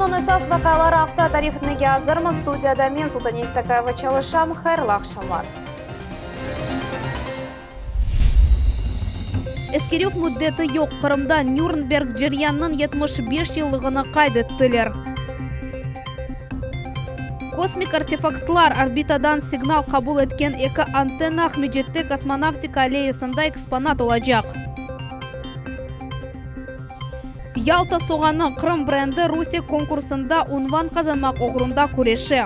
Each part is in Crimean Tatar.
Künniñ esas vaqiaları aqta tarif etmege azırmız. Studiyada men, Sultaniye Stakayeva, çalışam. Hayırlı aqşamlar. Eskerüv müddeti yoq, Qırımda Nürnberg ceryanınıñ 75 yıllığını qayd ettiler. Kosmik artefaktlar, orbitadan signal qabul etken eki antenna Aqmescitte Kosmonavtika alleyasında eksponat olacaq. Yalta soğanı, Qırım brendi Rusiye konkursında unvan qazanmaq oğrunda küreşe.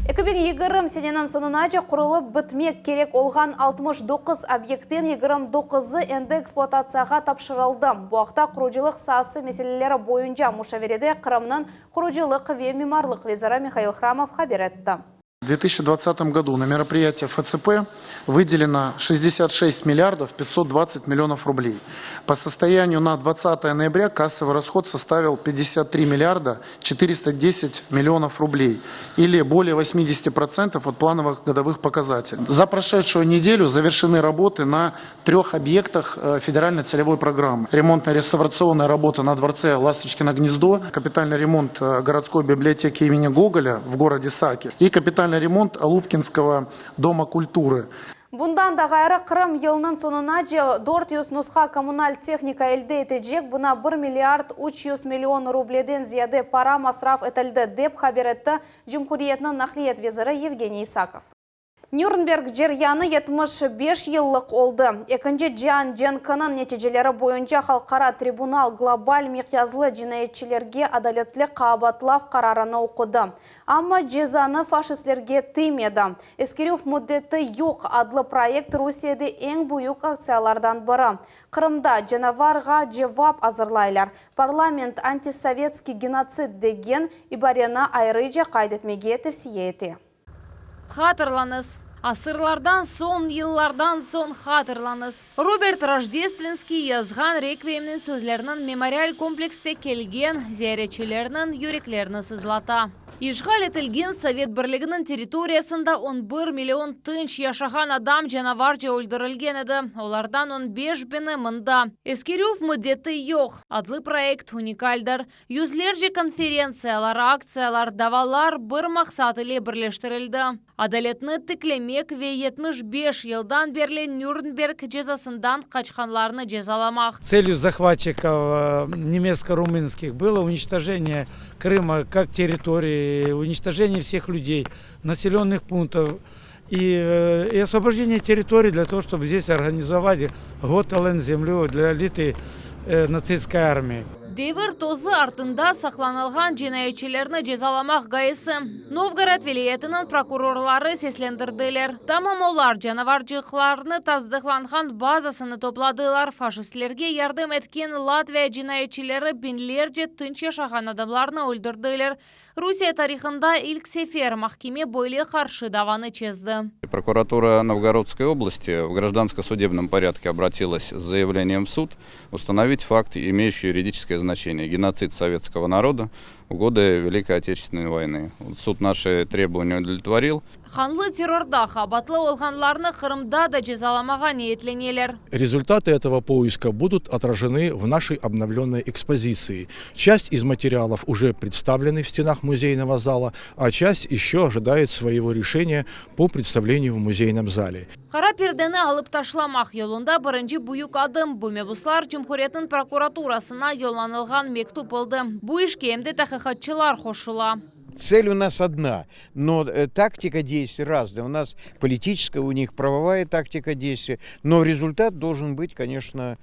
2020 seneniñ soñunace qurulıp bitmek kerek olğan 69 obyektten 29-ı endi ekspluatatsiyağa tapşırıldı. Bu aqta qurucılıq saası meseleleri boyunca muşaverede Qırımnıñ qurucılıq ve mimarlıq veziri Mihail Hramov haber etti. В 2020 году на мероприятие ФЦП выделено 66 миллиардов 520 миллионов рублей. По состоянию на 20 ноября кассовый расход составил 53 миллиарда 410 миллионов рублей или более 80% от плановых годовых показателей. За прошедшую неделю завершены работы на трех объектах э, федеральной целевой программы. Ремонтно-реставрационная работа на дворце «Ласточкино гнездо», капитальный ремонт э, городской библиотеки имени Гоголя в городе Саки и капитальный ремонт Алупкинского дома культуры. Bundan da ğayrı, Qırım yılnıñ soñunace 400 nusha kommunal tehnika elde etecek, buña 1 milliard 300 million rubleden ziyade para masraf etildi, dep haber etti Cumhuriyetniñ naqliyat veziri Yevgeniy İsakov. Nürnberg ceryanı 75 yıllıq oldı. Ekinci cian cenkiniñ neticeleri boyunca halqara tribunal global miqyaslı cinayetçilerge adaletli qabaatlav qararını oqudı. Amma cezanı faşistlerge tiymedi. Eskerüv müddeti yoq adlı proyekt Rusiyede eñ büyük aktsiyalardan biri. Qırımda canavarğa cevap azırlaylar. Parlament antisovetskiy genotsid degen ibareni ayrıca qayd etmege tevsiye ete. Hatırlañız. Asırlardan soñ, yıllardan soñ hatırlañız. Robert Rojdestvenskiy yazğan Rekviyemniñ sözleriniñ memorial komplekste kelgen ziyaretçilerniñ yüreklerini sızlata. İşğal etilgen Sovet Birliginiñ territoriyasında on bir million tınç yaşağan adam canavarca öldürilgen edi, olardan on beş biñi mında. Eskerüv müddeti yoq adlı proyekt unikaldir. Yüzlerce konferentsiyalar, aktsiyalar, davalar bir maqsat ile birleştirildi, adaletni tiklemek ve 75 yıldan berli Nürnberg cezasından qaçqanlarnı cezalamaq. Целью захватчиков немецко-румынских было уничтожение Крыма как территории, уничтожение всех людей, населенных пунктов и, и освобождение территории для того, чтобы здесь организовать Готелен землю для элиты нацистской армии. Devir tozı artında saqlanılğan cinayetçilerni cezalamaq ğayesi Novgorod vilâyetiniñ prokurorları seslendirdiler. Tamam olar canavarcıqlarnı tasdıqlanğan bazasını topladılar. Faşistlerge yardım etken Latviya cinayetçileri biñlerce tınç yaşağan adamlarnı öldürdiler. Rusiye tarihında ilk sefer mahkeme böyle qarşı davanı çezdi. Прокуратура Новгородской области в гражданско-судебном порядке обратилась с заявлением в суд установить факт, имеющий юридическое значение – геноцид советского народа в годы Великой Отечественной войны. Суд наши требования удовлетворил. Qanlı terrorda qabaatlı olğanlarnı Qırımda da cezalamağa niyetleneler. Результаты этого поиска будут отражены в нашей обновленной экспозиции. Часть из материалов уже представлены в стенах музейного зала, а часть еще ожидает своего решения по представлению в музейном зале. Qara perdeni alıp taşlamaq yolunda birinci büyük adım bu mebuslar Cumhuriyetniñ prokuraturasına yollanılğan mektüp oldı. Bu işke em de taqiqatçılar qoşula. Цель у нас одна, но тактика действий разная. У нас политическая, у них правовая тактика действий, но результат должен быть, конечно,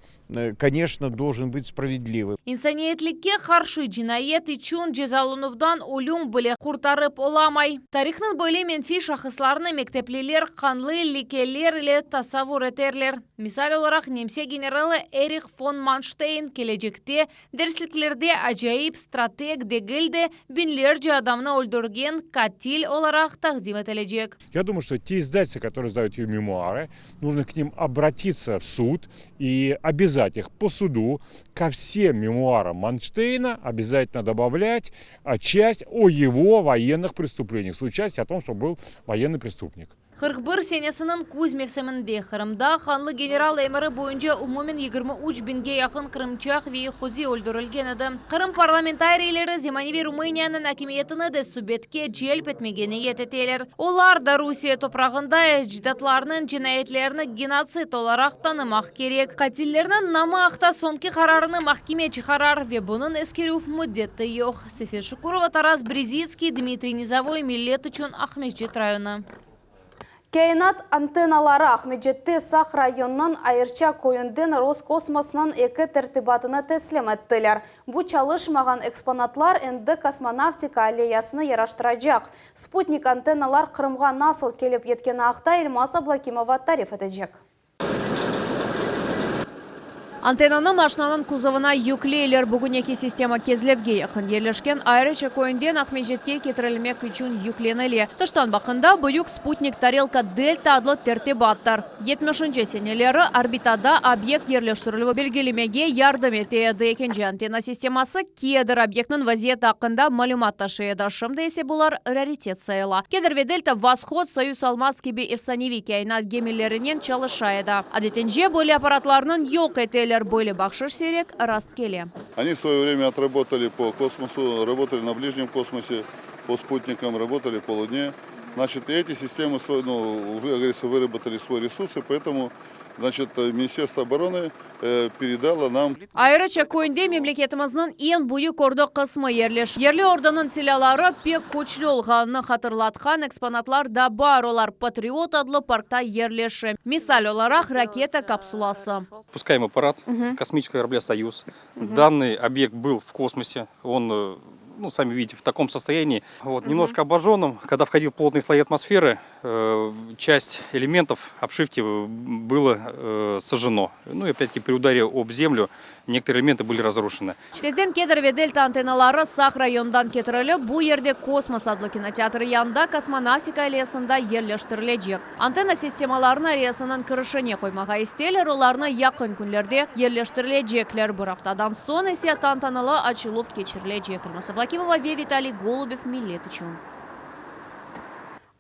конечно, должен быть справедливый. İnsaniyetlikke qarşı cinayet içün cezalanuvdan ölüm bile qurtarıp olamay. Tarihnıñ böyle menfiy şahıslarını mektepliler qanlı lekeler ile tasavur eterler. Misal olaraq nemse generalı Erih fon Manşteyn kelecekte dersliklerde acayip strateg degil de biñlerce adamnı öldürgen qatil olaraq taqdim etilecek. Я думаю, что те издательства, которые издают ее мемуары, нужно к ним обратиться в суд и обязать их по суду ко всем мемуарам Манштейна обязательно добавлять часть о его военных преступлениях, с участием о том, что был военный преступник. 41 senesiniñ küz mevsiminde Qırımda qanlı general emiri boyunca umumen 23 biñge yaqın qırımçaq ve yehudiy öldürilgen edi. Qırım parlamentariyleri zemaneviy Rumıniyanıñ akimiyetini de subetke celp etmege niyet eteler. Olar da Rusiye toprağında ecdatlarınıñ cinayetlerini genotsid olaraq tanımaq kerek. Qatillerniñ namı aqta soñki qararını mahkeme çıqarar ve bunıñ eskerüv müddeti yoq. Sefer Şukurova, Taras Brezitskiy, Dmitriy Nizovoy, Millet içün, Aqmescit rayonı. Kâinat antennaları Aqmescitte Saq rayonınıñ Ayırça köyünden Roskosmosnıñ eki tertibatını teslim ettiler. Bu çalışmağan eksponatlar endi kosmonavtika alleyasını yaraştıracaq. Sputnik antennalar Qırımğa nasıl kelip yetkeni aqta Elmaz Ablâkimova tarif etecek. Antennanı maşinanıñ kuzovına yükleyler. Bugün eki sistema Kezlevge yaqın yerleşken Ayrıça köyünden Aqmescitke ketirilmek içün yüklenile. Tıştan baqqanda, büyük sputnik Tarelka Delta adlı tertibattır. Yetmişinci seneleri orbitada obyekt yerleştirilüvi belgilemege yardım ete edi. Ekinci antenna sisteması Kedr obyektniñ vaziyeti aqqında malümat taşıy edi. Şimdi ise bular raritet sayıla. Kedr ve Delta Voskhod, Soyuz, Almaz kibi efsaneviy kâinat gemilerinen çalışa edi. Adetince, böyle apparatlarnıñ yoq eteler, böyle bahşış siyrek rast kele. Oni v svoye vremya otработали по kosmosu, работали на ближнем kosmose, по sputnikam, работали по Луне. Значит, и эти системы, ну, как говорится, выработали свой ресурс, и поэтому, значит, Министерство обороны передало нам. Ayrıca köyünde memleketimizniñ eñ büyük ordu qısmı yerleşe. Yerli ordunıñ silâları pek küçlü olğanını hatırlatqan eksponatlar da bar, olar Patriot adlı parkta yerleşe. Misal olaraq, raketa kapsulası. Пускаем аппарат космического корабля «Союз». Данный объект был в космосе. Он, ну, сами видите, в таком состоянии. Вот, немножко обожженным. Когда входил в плотные слои атмосферы, часть элементов обшивки было сожжено. Ну и опять-таки при ударе об землю некоторые элементы были разрушены. Tezden Kedr ve Delta antennaları Saq rayonından ketirilip, bu yerde Kosmos adlı kinoteatri yanında kosmonavtika alleyasında yerleştirilecek. Antenna sistemalarını alleyasınıñ kirişine qoymağa isteyler, olarnı yaqın künlerde yerleştirilecekler. Bir aftadan soñ ise tantanalı açıluv keçirilecek. Elmaz Ablâkimova ve Vitaliy Golubev, Millet içün.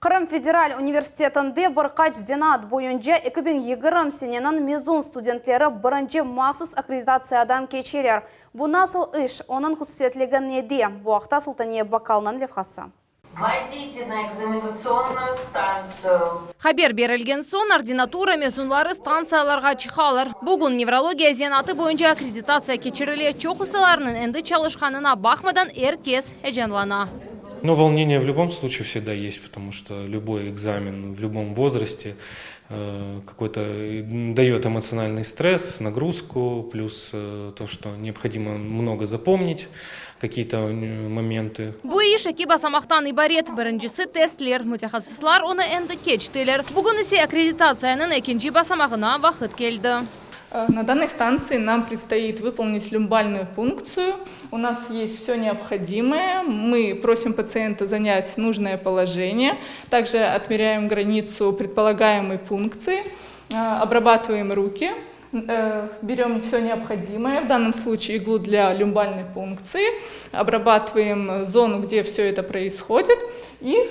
Qırım federal universitetinde bir qaç zenaat boyunca 2020 seneniñ mezun studentleri birinci mahsus akkreditatsiyadan keçeler. Bu nasıl iş, onıñ hususiyetligi nede? Bu aqta Sultaniye Bakkalnıñ levhası. Войдите на экзаменационную станцию. Haber berilgen soñ ordinatura mezunları stantsiyalarğa çıqalar. Bugün nevrologiya zenaatı boyunca akkreditatsiya keçirile. Çoqusılarnıñ endi çalışqanına baqmadan er kes eyecanlana. Но волнение в любом случае всегда есть, потому что любой экзамен в любом возрасте какой-то дает эмоциональный стресс, нагрузку, плюс то, что необходимо много запомнить, какие-то моменты. Bu iş eki basamaqtan ibaret. Birincisi testler, mütehassıslar onı endi keçtiler. Bugün ise akkreditatsiyanıñ ekinci basamağına vaqıt keldi. На данной станции нам предстоит выполнить люмбальную пункцию. У нас есть все необходимое. Мы просим пациента занять нужное положение. Также отмеряем границу предполагаемой пункции, обрабатываем руки, берем все необходимое, в данном случае иглу для люмбальной пункции, обрабатываем зону, где все это происходит, и,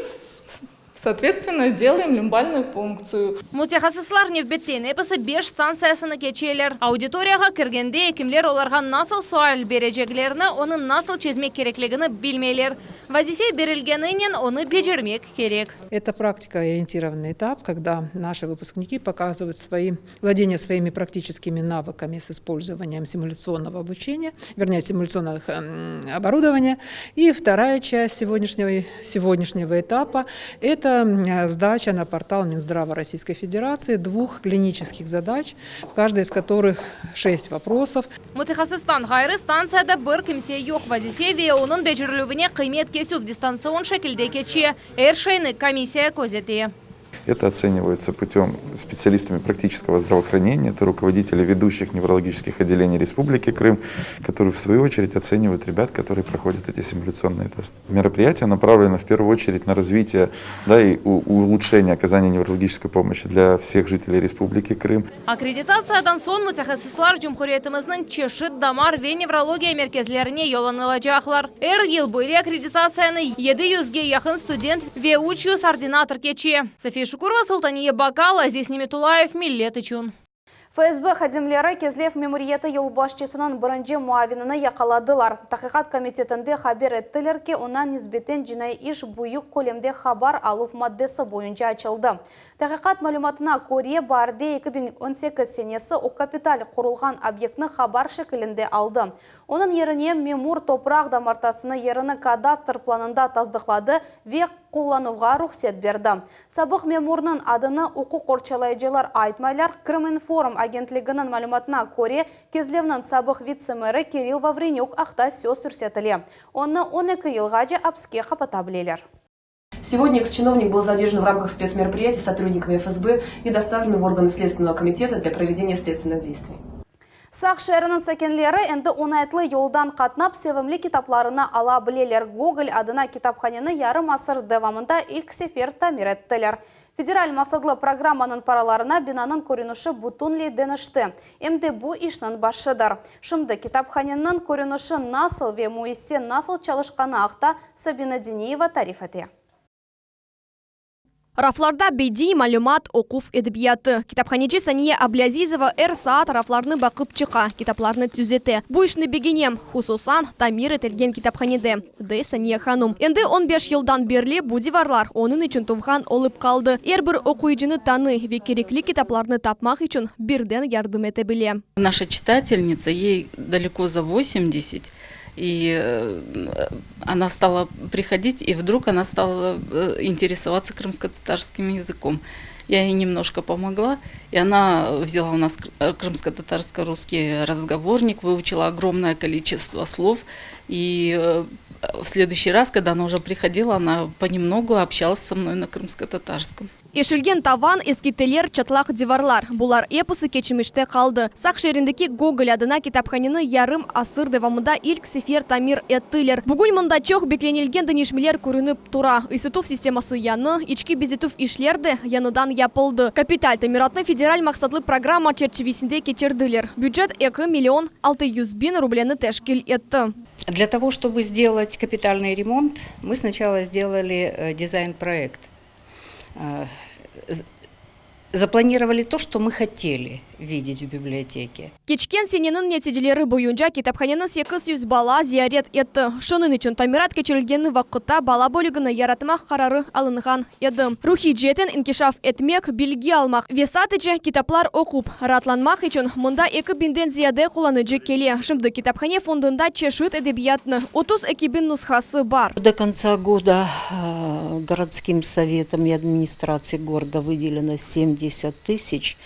соответственно, делаем люмбальную пункцию. Mütehassıslar nevbetten episi beş stantsiyasını keçeler. Auditoriyağa kirgende ekimler olarğa nasıl sual bereceklerini, onı nasıl çezmek kerekligini bilmeyler. Vazife berilgeninen onı becermek kerek. Это практикоориентированный этап, когда наши выпускники показывают свои, владение своими практическими навыками с использованием симуляционного обучения, вернее, симуляционного оборудования. И вторая часть сегодняшнего, сегодняшнего этапа – это сдача на портал Минздрава Российской Федерации двух клинических задач, в каждой из которых шесть вопросов. Mütehassıstan ğayrı stantsiyada bir kimse yoq vazife ve onıñ becerilüvine qıymet kesüv distantsion şekilde keçe. Er şeyni komissiya közete. Это оценивается путем специалистами практического здравоохранения, это руководители ведущих неврологических отделений Республики Крым, которые в свою очередь оценивают ребят, которые проходят эти симуляционные тесты. Мероприятие направлено в первую очередь на развитие да, и улучшение оказания неврологической помощи для всех жителей Республики Крым. Akkreditatsiyadan soñ mütehassıslar cumhuriyetimizniñ çeşit damar ve nevrologiya merkezlerine yollanılacaqlar. Er yıl böyle akkreditatsiyanı 700-ge yaqın student ve 300 ordinator keçe. Safiye. Şukurova, Sultaniye Bakal, Aziz Nemetulayev, Millet içün. FSB hadimleri Kezlev memuriyeti yolbaşçısınıñ birinci muavinini yaqaladılar. Taqiqat komitetinde haber ettiler ki, oña nisbeten cinaiy iş büyük kölemde habar aluv maddesi boyunca açıldı. Taqiqat malümatına köre, baarde 2018 senesi o kapital qurulğan obyektni habar şekilinde aldı. Onıñ yerine memur topraq damartasını yerini kadastr planında tasdıqladı ve qullanuvğa ruhset berdi. Sabıq memurnıñ adını uquq qorçalayıcılar aytmaylar. Krıminform agentliginiñ malümatına köre, Kezlevniñ sabıq vitse-meri Kirill Vavrenük aqta söz yürsetile. Onı 12 yılğace apske qapata bileler. Сегодня экс-чиновник был задержан в рамках спецмероприятий сотрудниками ФСБ и доставлен в органы Следственного комитета для проведения следственных действий. Saq şeeriniñ sakinleri endi oñaytlı yoldan qatnap sevimli kitaplarını ala bileler. Gogol adına kitaphaneni yarım asır devamında ilk sefer tamir ettiler. Federal maqsatlı programmanıñ paralarına binanıñ körünişi bütünley deñişti. Em de bu işniñ başıdır. Şimdi kitaphaneniñ körünişi nasıl ve müessise nasıl çalışqanı aqta Sabina Diniyeva tarif ete. Raflarda bediiy malümat, oquv edebiyatı. Kitaphaneci Saniye Ablâzizova er saat raflarnı baqıp çıqa, kitaplarnı tüzete. Bu işni begenem, hususan, tamir etilgen kitaphanede, dey Saniye hanum. Endi on beş yıldan berli bu divarlar onıñ içün tuvğan olıp qaldı. Er bir oquyıcını tanıy ve kerekli kitaplarnı tapmaq içün birden yardım ete bile. Наша читательница, ей далеко за 80, и она стала приходить, и вдруг она стала интересоваться крымско-татарским языком. Я ей немножко помогла, и она взяла у нас крымско-татарско-русский разговорник, выучила огромное количество слов, и в следующий раз, когда она уже приходила, она понемногу общалась со мной на крымско-татарском. Eşilgen tavan, eski teller, çatlaq divarlar. Bular episi keçmişte qaldı. Saq şeerindeki Gogol adına kitaphaneni yarım asır devamında ilk sefer tamir ettiler. Bugün mında çoq beklenilgen deñişmeler körünip tura. Isıtuv sisteması yañı, içki bezetüv işler de yañıdan yapıldı. Kapital tamiratnı federal maqsatlı programma çerçivesinde keçirdiler. Bücet 2 million 600 biñ rubleni teşkil etti. Для того, чтобы сделать капитальный ремонт, мы сначала сделали э, дизайн-проект. Э, запланировали то, что мы хотели видеть в библиотеке. Keçken seneniñ neticeleri boyunca kitaphaneni 800 bala ziyaret etti. Şunıñ içün tamirat keçirilgeni vaqıtta bala bölügini yaratmaq qararı alınğan edi. Ruhiy ceetten inkişaf etmek, bilgi almaq ve sadece kitaplar oqup raatlanmaq içün mında 2000-den ziyade qullanıcı kele. Şimdi kitaphane fondunda çeşit edebiyatnıñ 32 biñ nushası bar. До конца года э, городским советом и администрацией города выделено 70 тысяч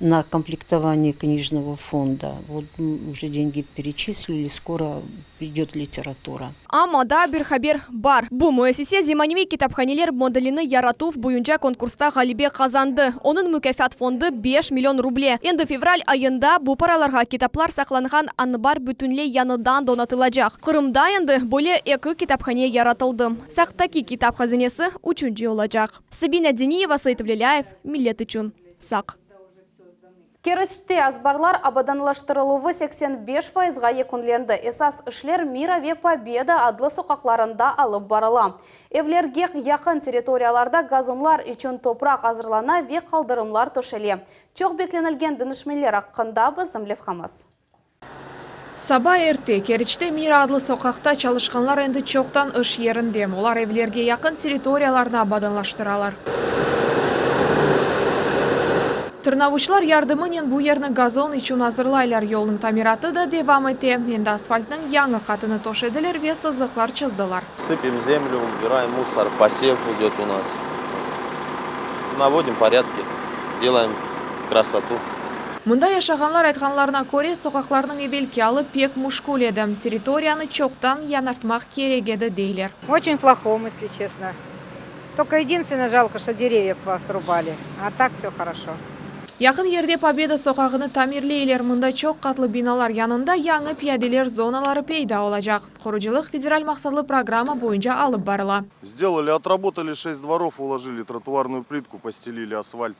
на комплектование книжного фонда. Вот уже деньги перечислили, скоро придет литература. Amma daa bir haber bar. Bu müessise zemaneviy kitaphaneler modelini yaratuv boyunca konkursta ğalebe qazandı. Onıñ mukâfat fondu 5 million ruble. Endi fevral ayında bu paralarğa kitaplar saqlanğan anbar bütünley yañıdan donatılacaq. Qırımda endi böyle eki kitaphane yaratıldı. Saqtaki kitap hazinesi üçünci olacaq. Sabina Diniyeva, Seyit Velilâyev, Millet içün. Saq. Keriçte azbarlar abadanlaştırıluvı 85 fayızğa yekünlendi. Esas işler Mira ve Pobeda adlı soqaqlarında alıp barıla. Evlerge yaqın territoriyalarda gazonlar içün topraq azırlana ve qaldırımlar töşele. Çoq beklenilgen deñişmeler aqqında bizim levhamız. Saba erte Keriçte Mira adlı soqaqta çalışqanlar endi çoqtan iş yerinde. Olar evlerge yaqın territoriyalarnı abadanlaştıralar. Tırnavuçlar yardımınen bu yerni gazon içün azırlaylar. Yolnıñ tamiratı da devam ete. Endi asfaltnıñ yañı qatını töşediler ve sızıqlar çızdılar. Сыпем землю, убираем мусор, посев идет у нас. Наводим порядки, делаем красоту. Mında yaşağanlar aytqanlarına köre, soqaqlarnıñ evelki alı pek müşkül edi. Territoriyanı çoqtan yañartmaq kerek edi, deyler. Очень плохом, если честно. Только единственное жалко, что деревья посрубали. А так все хорошо. Yaqın yerde Pobeda soqağını tamirleyler. Mında çoq qatlı binalar yanında yañı piyadeler zonaları peyda olacaq. Qurucılıq federal maqsatlı programma boyunca alıp barıla. Сделали, отработали шесть дворов, уложили тротуарную плитку, постелили асфальт.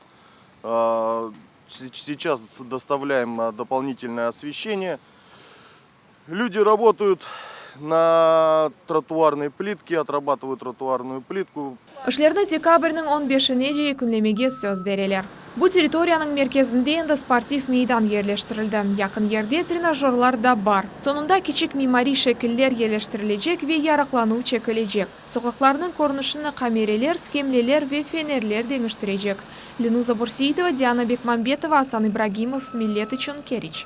А, Сейчас доставляем а, дополнительное освещение. Люди работают. на тротуарной плитке, отрабатывают тротуарную плитку. İşlerni dekabrniñ on beşinece yekünlemege söz bereler. Bu territoriyanıñ merkezinde endi sportiv meydan yerleştirildi, yaqın yerde trenajörlar da bar. Soñunda kiçik mimariy şekiller yerleştirilecek ve yarıqlanuv çekilecek. Soqaqlarnıñ körünişini qamereler, skemleler ve fenerler deñiştirecek. Lenuza Bürseitova, Diana Bekmambetova, Asan İbragimov, Millet içün, Keriç.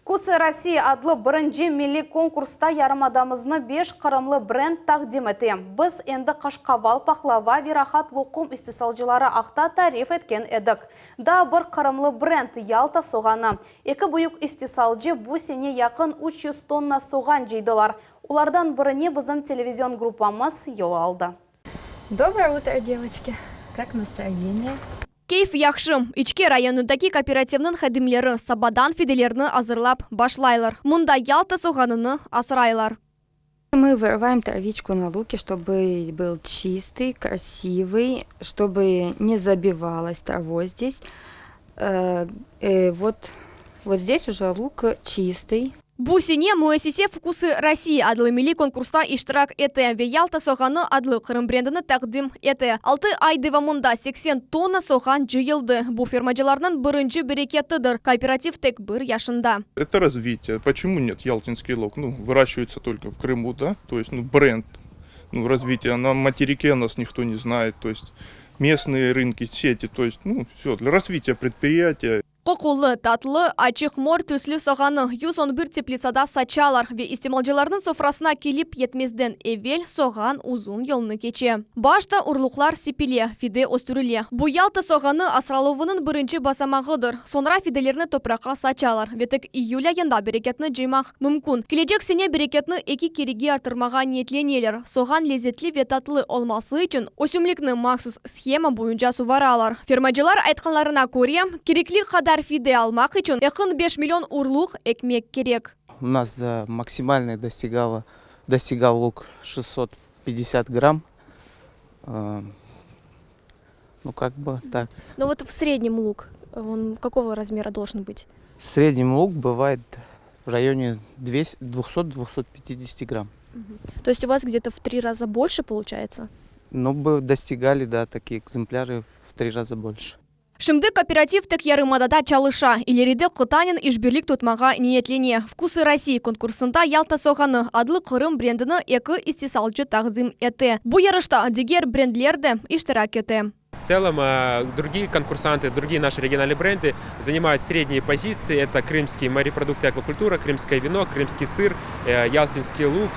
Vkusı Rossii adlı birinci milliy konkursta yarımadamıznı beş qırımlı brend taqdim ete. Biz endi qaşqaval, paqlava ve rahat loqum istisalcıları aqta tarif etken edik. Daa bir qırımlı brend, Yalta soğanı. Eki büyük istisalcı bu sene yaqın 300 tonna soğan cıydılar. Olardan birine bizim televizion gruppamız yol aldı. Доброе утро, девочки! Как настроение? Keyf yahşı. İçki rayonındaki kooperativniñ hadimleri sabadan fidelerni azırlap başlaylar. Mında Yalta soğanını asraylar. Мы вырываем травичку на луке, чтобы был чистый, красивый, чтобы не забивалось травой здесь. Вот, вот здесь уже лук чистый. Bu sene müessise Vkusı Rossii adlı milliy konkursta iştirak ete ve Yalta soğanı adlı Qırım brendini taqdim ete. Altı ay devamında 80 tonna soğan cıyıldı. Bu fermacılarnıñ birinci bereketidir. Kooperativ tek bir yaşında. Это развитие. Почему нет? Ялтинский лук, ну, выращивается только в Крыму, да? То есть, ну, бренд, ну, развитие. На материке нас никто не знает. То есть, местные рынки, сети, то есть, ну, все, для развития предприятия. Qoqulı, tatlı, açıq mor tüslü soğannı 111 teplitsada saçalar ve istimalcılarnıñ sofrasına kelip yetmezden evel soğan uzun yolnı keçe. Başta urluqlar sepile, fide östürile. Bu Yalta soğanı asraluvınıñ birinci basamağıdır. Soñra fidelerni topraqqa saçalar ve tek iyül ayında bereketni cıymaq mümkün. Kelecek sene bereketni eki kerege arttırmağa niyetleneler. Soğan lezetli ve tatlı olması içün ösümlikni mahsus shema boyunca suvaralar. Fermacılar aytqanlarına köre, kerekli qadar fide almaq içün yaqın beş million urluq ekmek kerek. U nas максимальный достигало, достигал лук 650 грамм. Ну, как бы так. Ну вот в среднем лук, он какого размера должен быть? В среднем лук бывает в районе 200-250 грамм. То есть у вас где-то в три раза больше получается? Ну, достигали, да, такие экземпляры в три раза больше. Şimdi kooperativ tek yarımadada çalışa. İleride qıtanen işbirlik tutmağa niyetlene. Vkusı Rossii konkursında Yalta soğanı adlı Qırım brendini eki istisalcı taqdim ete. Bu yarışta diger brendler de iştirak ete. В целом, другие конкурсанты, другие наши региональные бренды занимают средние позиции. Это крымские морепродукты и аквакультура, крымское вино, крымский сыр, ялтинский лук.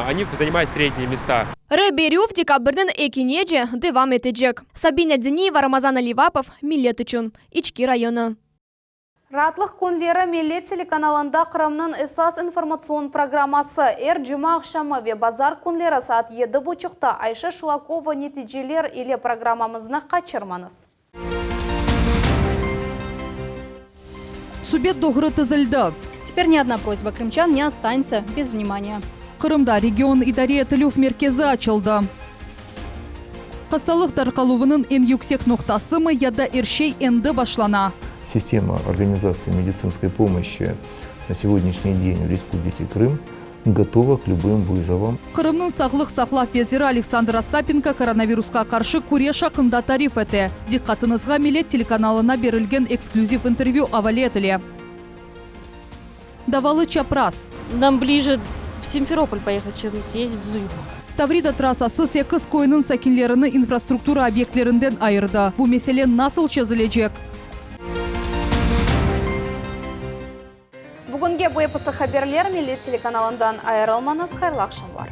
Они занимают средние места. Rey berüv dekabrniñ ekinece devam etecek. Sabina Diniyeva, Ramazan Alivapov, Millet içün, İçki rayonı. Raatlıq künleri Millet telekanalında Qırımnıñ esas informatsion programması er cuma aqşamı ve bazar künleri saat yedi buçuqta Ayşe Şulakova neticeler ile programmamıznı qaçırmañız. Subet doğru tizildi. Теперь ни одна просьба крымчан не останется без внимания. Qırımda region idare etilüv merkezi açıldı. Hastalıq tarqaluvınıñ eñ yüksek noqtasımı ya da er şey endi başlana? Система организации медицинской помощи на сегодняшний день в Республике Крым готова к любым вызовам. Qırımnıñ sağlıq saqlav veziri Aleksandr Ostapenko koronavirusqa qarşı küreş aqqında tarif ete. Diqqatıñızğa Millet telekanalına berilgen eksklüziv intervyü avale etile. Davalı çapraz. Нам ближе в Симферополь поехать, чем съездить в Зуевку. Tavrida trassası sekiz köyniñ sakinlerini infrastruktura obyektlerinden ayırdı. Bu mesele nasıl çezilecek? Bugünge bu episi haberler Millet telekanalından ayırılmañız, hayırlı aqşamlar.